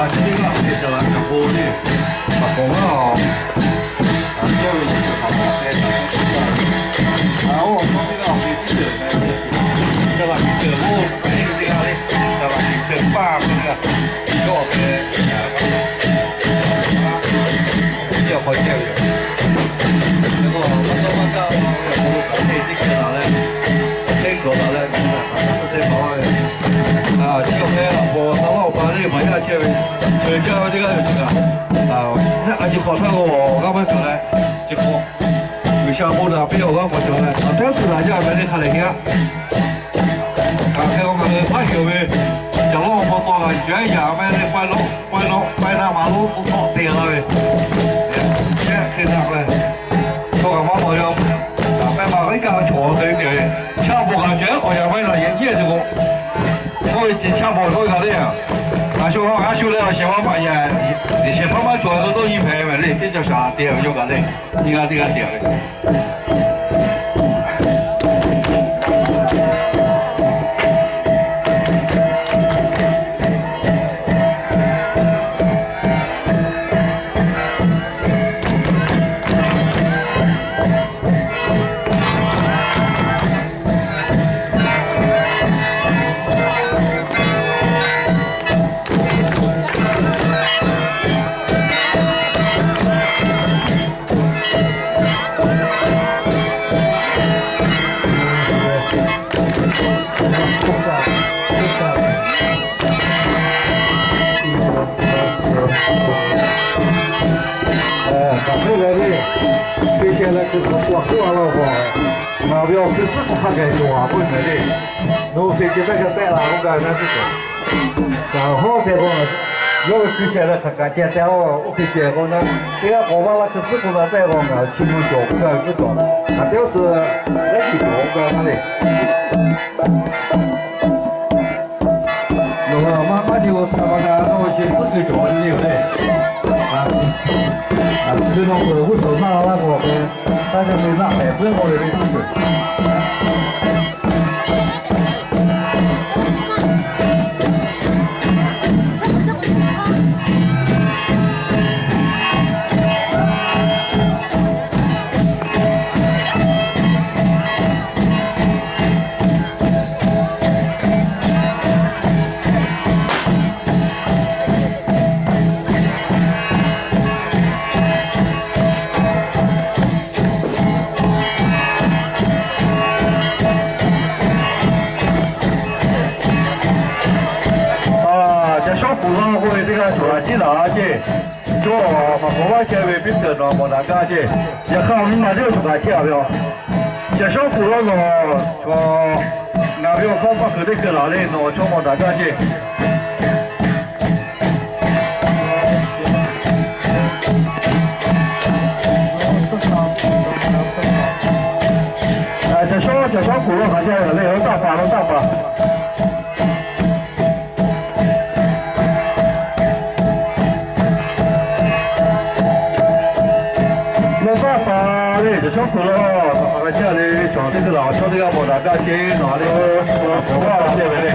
Chi teˇ g'aˇ hk'e ca la ca k'o le, a k'awꞈ maˇ a, a cawˇ ve chi teˇ hpaˍ hk'a hk'e a, oˇ awˬ hk'aw teˇ g'aˇ hk'e tiˉ ceuˬ hk'a, ca la tiˉ ceuˬ oˇ hk'e teˇ g'aˇ le, ca la tiˉ ceuˬ paˇ ve g'a, cawˇ hk'e Teˇ hk'awꞈ ceh ve yoˬ. Hk'e k'o, maˇ tawˇ maˇ kaˇ ve awˬ hk'aw lo kaꞈ teˇ ceuˬ laˬ leh, teˇ gawˬ laˬ leh, teˇ hpaˍ ve, chi awˬ hk'e awˬ pa awˬ pa le maˍ yaˇ chehˇ ve, ceuˬ caˇ ve teˇ g'aˇ yoˬ ceuˬ kaꞈ, a, a ciˉ hk'awꞈ htaˇ k'o awˬ g'aˇ maˇ cawˬ leh, chi hk'awꞈ G'uiˬsha bon naꞈ piˇ awˬ g'aˇ k'awꞈ cawˬ leh, a teˉ tuˬ laˬ jaˇ ve le hk'a lehˬ hk'e a. Hk'e k'o ngaˬ hui maˇ heˆ ve, caˬ lawˇ awˬ pa taw g'a jaˇ yaꞈ meh le, paˇ lawˇ paˇ lawˇ paˇ naˇ ma lonˉ k'oˆ tawˆ te laˇ ve, chehˇ hk'e naˆ leh, chaw kaꞈ maˇ mawˬ yaˇ, pehˇ ma k'aˉ kaˇ chaw te te ve, chaˇ bawˬ kaꞈ ceh k'awꞈ yaꞈ maˇ laˬ yehˬ nyiˇ te k'o, chaw ve chi chaˇ bawˬ k'oˆ kaꞈ le, a shu a shu leh awˬ shehˍ ma maꞈ yaꞈ, shehˍ hpaˇ maˇ cawˬ ve k'o dawˇ nyi hpehꞈ ve le, teˇ caˇ shaˍ te ve yawˇ kaꞈ le, nyi g'a teˇ g'aˇ te ve. Ngaˬ hui lehˬ le, hkui ceh leh hkui suhˉ k'oˍ a k'oˆ a laˇ k'o, ngaˬ ve awˬ hkui suhˉ k'oˍ hk'a gaˬ cawˬ a k'oˆ ve le. Nawˬ hui hkui ceh teˇ g'aˇ tehˆ la k'oˆ gaˇ ve naˇ teˇ cawˬ. Ngaˬ hawˉ ceh k'o, yawˇ ve hkui ceh leh hk'aˬ kaꞈ ceh te a, oˇ hkui ceh k'o naˇ, teˇ g'aˇ k'awꞈ vaˇ laˇ hkui suhˉ k'oˍ la tehˆ k'o ngaˬ chi mvuh cawˬ k'oˆ gaˇ ve teˇ cawˬ. Ngaˬ teˇ g'aˇ suh lehˉ tiˍ cawˬ k'oˆ gaˇ ve naˇ le. Nawˬ hui maˇ maˇ nyi-o htaꞈ ma g'a nawˬ hui chi tcuhˉ kuiˬ cawˬ nyi-o le. Chi nawˬ peuˬ g'uˇ suhˍ naˆ laˇ k'o, taˇ ca ve naˆ hpehꞈ puiˉ k'oˆ ve le tcuhˉ kuiˬ. Ca shawˉ kuˬ laˇ k'oˆ ve teˇ g'aˇ cawˬ a ciˉ laˬ a ceˇ. Cawˇ maˍ k'awꞈ vaˇ chehˇ ve piˇ teuˬ nawˬ mawˬ daꞈ gaˇ ceˇ. Yaꞈ hk'aˇ awˬ miˇ ma teˇ g'aˇ cawˬ kaꞈ chehˇ a ve a. Ca shawˉ kuˬ laˇ nawˬ, ngaˬ ve awˬ hkawˇ maˇ kuiˬ teˇ kuiˬ laˬ le nawˬ chaw mawˬ daꞈ gaˇ ceˇ. Ca shawˉ, ca shawˉ kuˬ laˇ hk'aˬ jaˇ le, oˇ taˆ paˍ, oˇ taˆ paˍ. Nawˬ taˆ paˍ le, ca shawˉ kuˬ laˇ, hk'aˬ jaˇ le, chaw teˇ hkui laˬ, chaw teˇ g'aˇ mawˬ daꞈ gaˇ ceˇ nawˬ le, k'awꞈ vaˇ chehˇ ve le.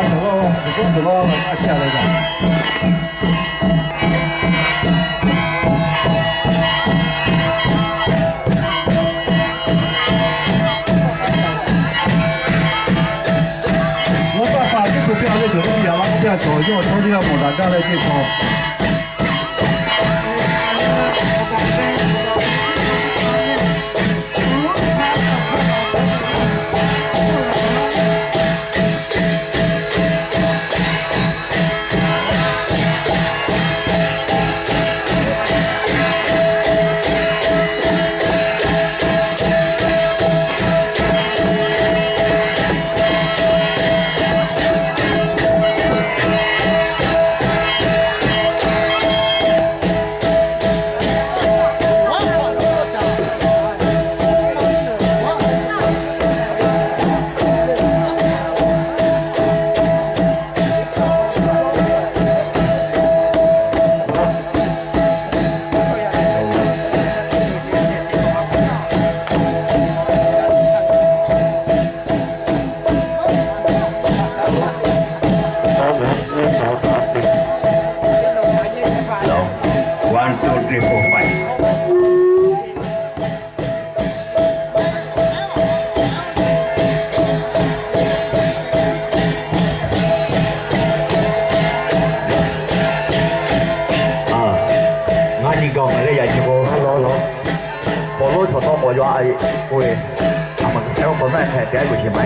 Aˉ, cawˬ laˇ, cawˬ laˇ, a ciˉ a leh kaꞈ. Nawˬ taˇ pa teˇ hkui teˇ g'aˇ leh cawˬ teˇ yaꞈ la teˇ g'aˇ cawˬ yawˇ chaw teˇ g'aˇ mawˬ daꞈ gaˇ leh teˇ hkui. One, two, three, four, five. Ngaˬ nyi gaˬ ngaˬ leh yaꞈ nyi k'o, paw lonˉ chaw tawˇ k'awꞈ yaw a e k'oˆ ve, a maˬ hk'e k'awꞈ naˆ hpehꞈ te a yoˬ sheˍ ma.